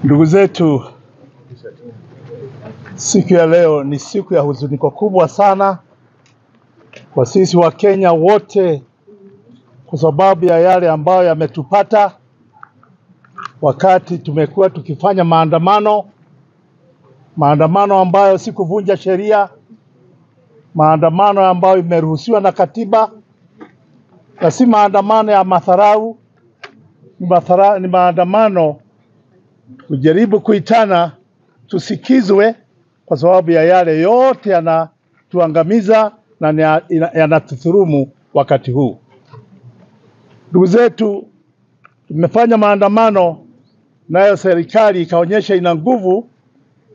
Ndugu zetu, siku ya leo ni siku ya huzuniko kubwa sana kwa sisi wa Kenya wote, kwa sababu ya yale ambayo yametupata wakati tumekuwa tukifanya maandamano, maandamano ambayo si kuvunja sheria, maandamano ambayo imeruhusiwa na katiba, na si maandamano ya madharau, ni maandamano kujaribu kuitana tusikizwe, kwa sababu ya yale yote yanatuangamiza na yanatudhulumu wakati huu. Ndugu zetu, tumefanya maandamano nayo serikali ikaonyesha ina nguvu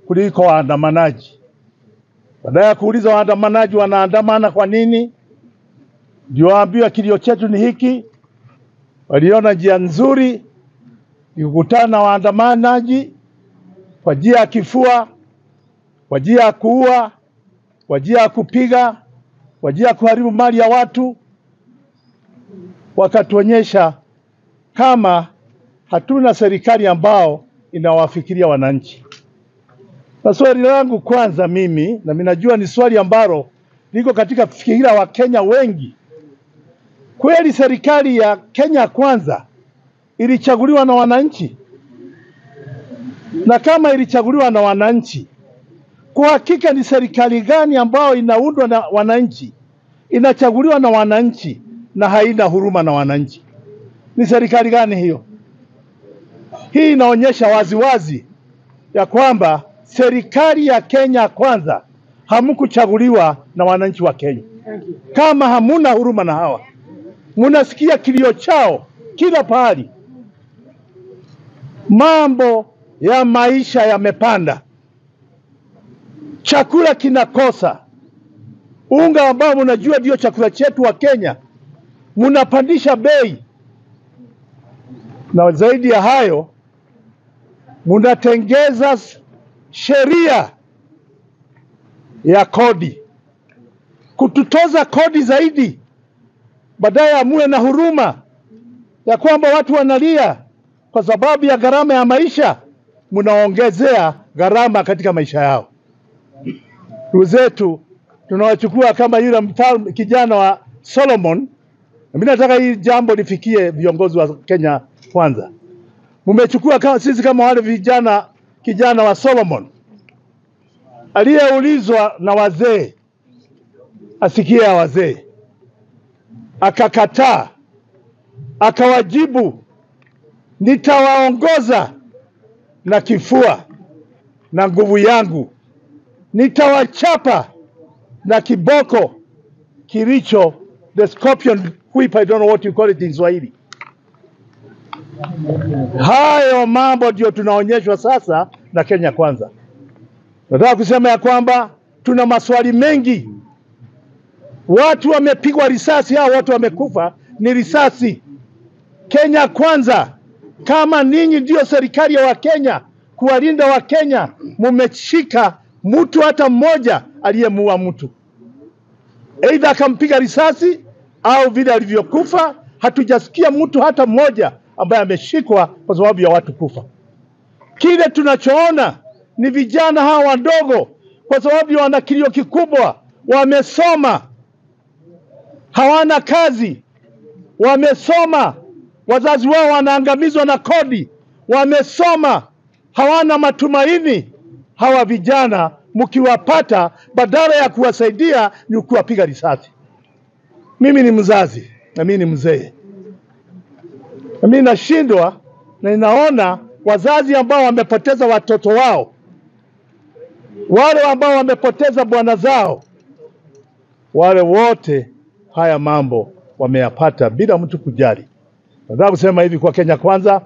kuliko waandamanaji. Baada ya kuuliza waandamanaji wanaandamana kwa nini, ndio waambiwa kilio chetu ni hiki. Waliona njia nzuri ni kukutana na waandamanaji kwa njia ya kifua, kwa njia ya kuua, kwa njia ya kupiga, kwa njia ya kuharibu mali ya watu. Wakatuonyesha kama hatuna serikali ambao inawafikiria wananchi. Na swali langu kwanza mimi, na mimi najua ni swali ambalo liko katika fikira wa Kenya wengi, kweli serikali ya Kenya Kwanza ilichaguliwa na wananchi? Na kama ilichaguliwa na wananchi, kwa hakika ni serikali gani ambayo inaundwa na wananchi, inachaguliwa na wananchi na haina huruma na wananchi? Ni serikali gani hiyo? Hii inaonyesha waziwazi ya kwamba serikali ya Kenya Kwanza hamkuchaguliwa na wananchi wa Kenya. Kama hamuna huruma na hawa, mnasikia kilio chao kila pahali. Mambo ya maisha yamepanda, chakula kinakosa, unga ambao mnajua ndio chakula chetu wa Kenya mnapandisha bei, na zaidi ya hayo mnatengeza sheria ya kodi, kututoza kodi zaidi, baadaye muwe na huruma ya kwamba watu wanalia kwa sababu ya gharama ya maisha, mnaongezea gharama katika maisha yao. Ndugu zetu, tunawachukua kama yule mfalme kijana wa Solomon. Mimi nataka hii jambo lifikie viongozi wa Kenya Kwanza. Mmechukua kama sisi kama wale vijana, kijana wa Solomon aliyeulizwa na wazee asikie wazee, akakataa, akawajibu, nitawaongoza na kifua na nguvu yangu, nitawachapa na kiboko kilicho, the scorpion whip, I don't know what you call it in Swahili. Hayo mambo ndio tunaonyeshwa sasa na Kenya Kwanza. Nataka kusema ya kwamba tuna maswali mengi. Watu wamepigwa risasi, hao watu wamekufa ni risasi. Kenya Kwanza, kama ninyi ndio serikali ya Wakenya kuwalinda Wakenya, mumeshika mtu hata mmoja aliyemuua mtu, aidha akampiga risasi au vile alivyokufa. Hatujasikia mtu hata mmoja ambaye ameshikwa kwa sababu ya watu kufa. Kile tunachoona ni vijana hawa wadogo, kwa sababu wana kilio kikubwa, wamesoma, hawana kazi, wamesoma, wazazi wao wanaangamizwa na kodi, wamesoma, hawana matumaini. Hawa vijana mkiwapata, badala ya kuwasaidia ni kuwapiga risasi. Mimi ni mzazi na mimi ni mzee, na mimi nashindwa na ninaona wazazi ambao wamepoteza watoto wao, wale ambao wamepoteza bwana zao, wale wote haya mambo wameyapata bila mtu kujali. Nataka kusema hivi kwa Kenya Kwanza,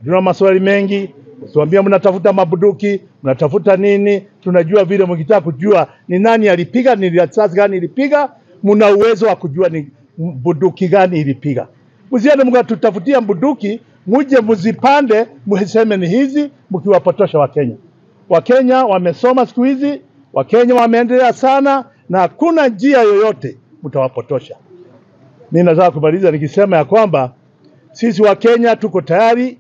tuna maswali mengi. Usiwaambia mnatafuta mabunduki, mnatafuta nini? Tunajua vile, mkitaka kujua ni nani alipiga, ni risasi gani ilipiga, mna uwezo wa kujua ni bunduki gani ilipiga. Msiende mkatutafutia bunduki, muje mzipande, mseme ni hizi, mkiwapotosha Wakenya. Wakenya wamesoma siku hizi, Wakenya wameendelea sana, na hakuna njia yoyote mtawapotosha. Mimi nataka kumaliza nikisema ya kwamba sisi Wakenya tuko tayari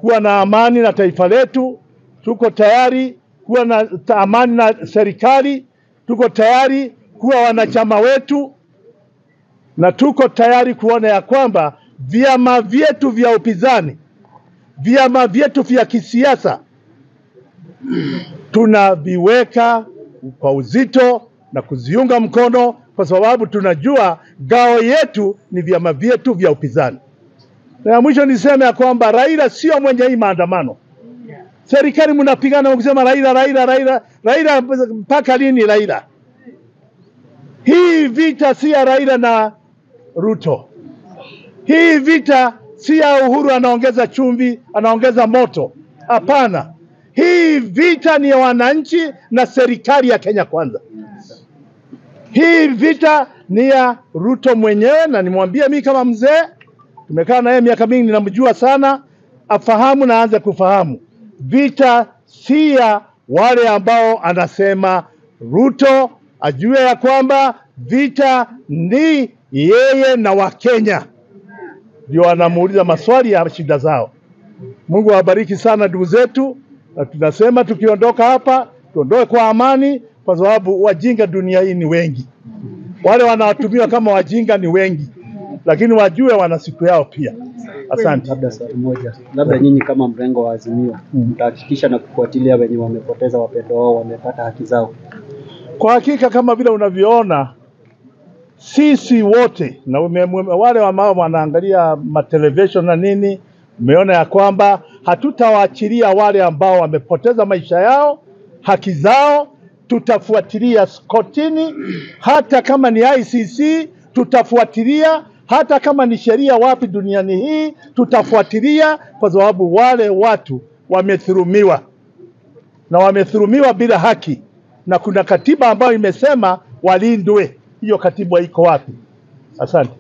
kuwa na amani na taifa letu, tuko tayari kuwa na amani na serikali, tuko tayari kuwa wanachama wetu, na tuko tayari kuona ya kwamba vyama vyetu vya upinzani, vyama vyetu vya kisiasa tunaviweka kwa uzito na kuziunga mkono, kwa sababu tunajua gao yetu ni vyama vyetu vya upinzani. Na ya mwisho niseme ya kwamba Raila sio mwenye hii maandamano. Serikali mnapigana mkisema Raila, Raila, Raila, Raila, mpaka lini Raila? Hii vita si ya Raila na Ruto. Hii vita si ya Uhuru anaongeza chumvi, anaongeza moto. Hapana. Hii vita ni ya wananchi na serikali ya Kenya Kwanza. Hii vita ni ya Ruto mwenyewe, na nimwambie mimi kama mzee, tumekaa na yeye miaka mingi, ninamjua sana, afahamu na aanze kufahamu. Vita si ya wale ambao anasema Ruto, ajue ya kwamba vita ni yeye na Wakenya, ndio anamuuliza maswali ya shida zao. Mungu awabariki sana ndugu zetu, na tunasema tukiondoka hapa tuondoe kwa amani, kwa sababu wajinga dunia hii ni wengi, wale wanaotumiwa kama wajinga ni wengi, lakini wajue wana siku yao pia. Asante. Labda swali moja, labda nyinyi kama mrengo wa Azimio mtahakikisha na kufuatilia wenye wamepoteza wapendwa wao wamepata haki zao? Kwa hakika kama vile unavyoona sisi wote na wale ambao wanaangalia matelevision na nini, umeona ya kwamba hatutawaachilia wale ambao wamepoteza maisha yao, haki zao. Tutafuatilia kotini, hata kama ni ICC tutafuatilia, hata kama ni sheria wapi duniani hii tutafuatilia, kwa sababu wale watu wamedhulumiwa na wamedhulumiwa bila haki, na kuna katiba ambayo imesema walindwe. Hiyo katiba iko wapi? Asante.